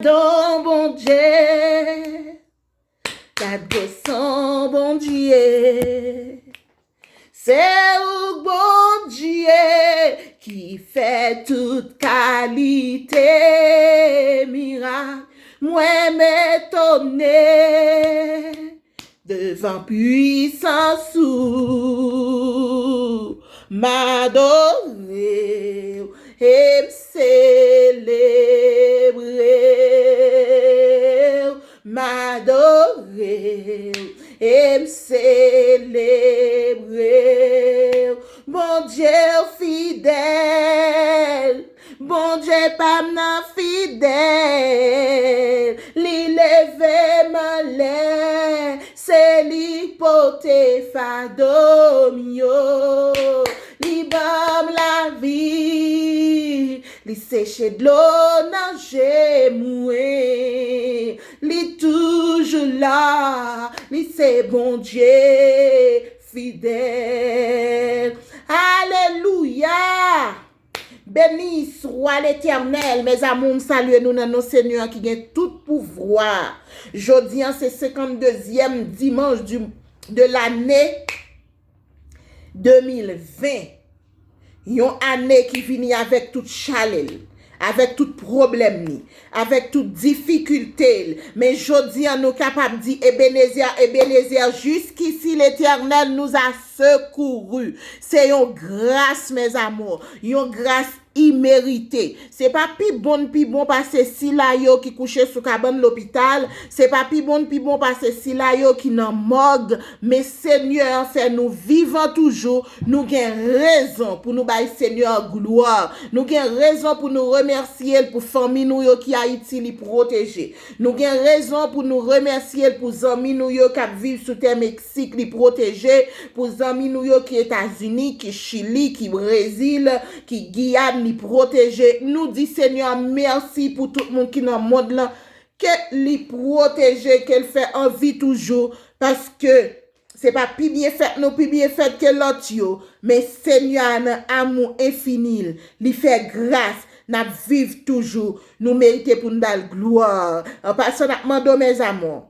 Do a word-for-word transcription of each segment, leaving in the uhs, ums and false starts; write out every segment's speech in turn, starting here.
Don Bondye, gad gwo san Bondye. Se ou k Bondye ki fè tout kalite mirak. Mwen m etone devan pwisans ou. M adore w e m selebre w. M adore w e m selebre w. Bondye w fidèl, Bondye pa m nan fidèl, li leve m anlè, se li k pote fado m yo, li ban m lavi, li seche dlo nan je mwen, li toujou la, li se Bondye fidèl. Alelouya! Beni swa Letènèl. Mes amours, m salye nou nan non Senyè a ki gen tout pouvwa. Jodi a se senkanndezyèm dimanch di, de lane de mil ven. Yon ane ki vini avèk tout chalè l, avèk tout pwoblèm li, avèk tout difikilte l. Men jodi a nou kapab di, Ebenezè, Ebenezè, jusqu'ici l'Éternel nous a secourus. Se yon gras, mes amours, yon gras imerite. Se pa pi bon n pi bon pase sila yo ki kouche sou kabann lopital. Se pa pi bon n pi bon pase sila yo ki nan mòg. Men Senyè a fè nou vivan toujou. Nou gen rezon pou nou bay Senyè a glwa. Nou gen rezon pou nou remèsye l pou fanmi nou yo ki Ayiti, li pwoteje. Nou gen rezon pou nou remèsye l pou zanmi nou yo k ap viv sou tè Meksik, li pwoteje. Pou zanmi nou yo ki Etazini, ki Chili, ki Brezil, ki Giyàn, li pwoteje. Nou di Senyè a mèsi pou tout moun ki nan mond lan. Ke li pwoteje, ke l fè anvi toujou, paske se pa pi byen fèt nou pi byen fèt ke lòt yo, men Senyè a nan amou enfini l, li fè gras, n ap viv toujou, nou merite pou n ba l glwa. An pasan, n ap mande w, mes amours,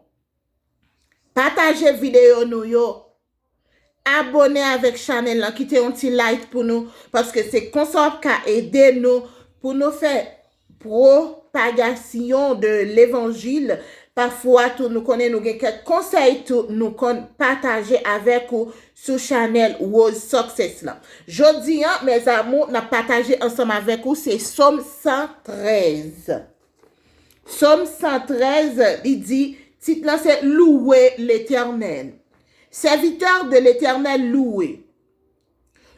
pataje videyo nou yo, abòne avèk chanèl lan, kite yon ti like pou nou, paske se konsa w ap ka ede nou pou nou fè pwopagasyon de levanjil. Pafwa tou, nou konnen nou gen kèk konsèy tou, nou konn pataje avèk ou sou chanèl Rose Success lan. Jodi a, mes amours, n ap pataje ansanm avèk ou, se Sòm san trèz. Sòm san trèz, li di, tit lan se Louez l'Éternel. Serviteur de l'Éternel, louez.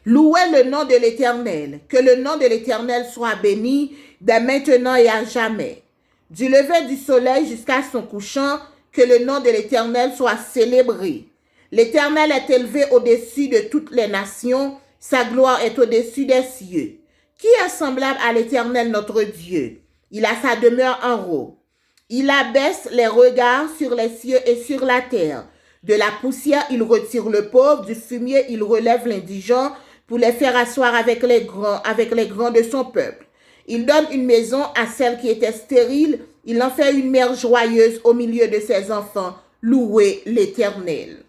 Louez le nom de l'Éternel. Que le nom de l'Éternel soit béni dès maintenant et à jamais. Du lever du soleil jusqu'à son couchant, que le nom de l'Éternel soit célébré. L'Éternel est élevé au-dessus de toutes les nations, sa gloire est au-dessus des cieux. Qui est semblable à l'Éternel notre Dieu? Il a sa demeure en haut. Il abaisse les regards sur les cieux et sur la terre. De la poussière, il retire le pauvre, du fumier, il relève l'indigent, pour les faire asseoir avec les grands, avec les grands de son peuple. Il donne une maison à celle qui était stérile, il en fait une mère joyeuse au milieu de ses enfants. Louez l'Éternel.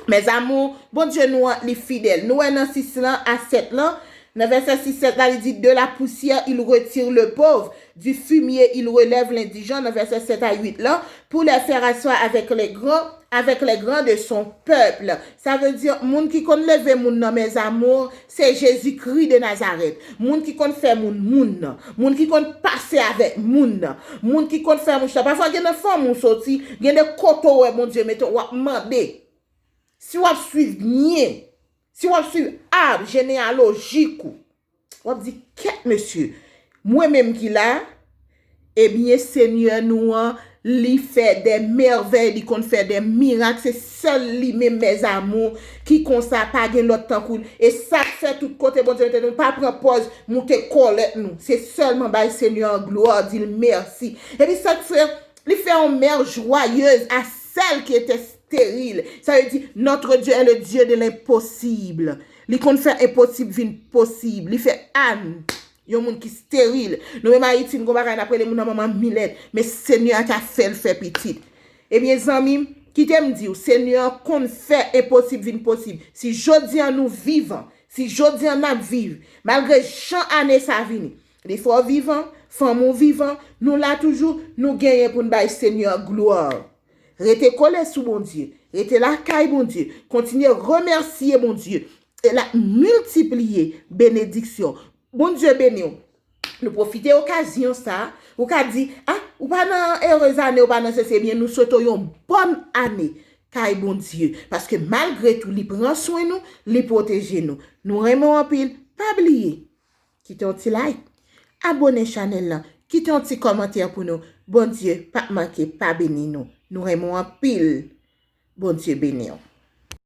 Mes amours, Bondye nou an, li fidèl. Nou wè nan sis lan a sèt lan, nan vèsè sis sèt la, li di, de la poussière, il retire le pauvre, du fumier, il relève l'indigent, nan vèsè sèt a uit lan, pour les faire asseoir avec les grands, avec les grands de son peuple. Sa vle di, moun ki konn leve moun nan, mes amours, se Jezikri de Nazarèt. Moun ki konn fè moun moun nan. Moun ki konn pase avèk moun nan. Moun ki konn fè moun chita. Pafwa gen nan fanmi w soti, gen de kote w wè Bondye mete w, w ap mande. Si w ap swiv byen, si w ap swiv ab jeneyalojik ou, w ap di, kèt mesye, mwen menm ki la, ebyen, Senyè nou an, li fè de mèvèy, li konn fè de mirak. Se sèl li menm, mes amours, ki konsa, pa gen lòt tankou l. E sa k fè tout kote Bondye mete nou, pa pran pòz moute kòlèt nou. Se sèlman bay Senyè an glwa, di l mèsi. Epi sa k fè, li fè yon mère joyeuse à celle qui était stérile. Sa vle di, notre Dieu est le Dieu de l'impossible. Li konn fè enposib vin posib. Li fè Ann Yon moun ki steril. Nou menm Ayiti, n gon bagay n ap rele moun nan manman milèt. Men Senyè a ka fè l fè pitit. Ebyen, zanmi m, kite m di w, Senyè a konn fè enposib vin posib. Si jodi a nou vivan, si jodi a n ap viv, malgre jan ane sa vini, li fè w vivan, fanmi w vivan, nou la toujou, nou genyen pou n bay Senyè a glwa. Rete kole sou Bondye, rete lakay Bondye, kontinye remèsye Bondye, e l ap miltipliye benediksyon. Bondye beni w. Nou pwofite okazyon sa, ou ka di, ah, ou pa nan erez ane, ou pa nan sesi, ebyen, nou swete w yon bòn ane kay Bondye. Paske malgre tou, li pran swen nou, li pwoteje nou. Nou renmen w anpil, pa bliye, kite yon ti like, abone chanèl lan, kite yon ti kòmantè pou nou. Bondye p ap manke pa beni nou. Nou renmen w anpil. Bondye beni w.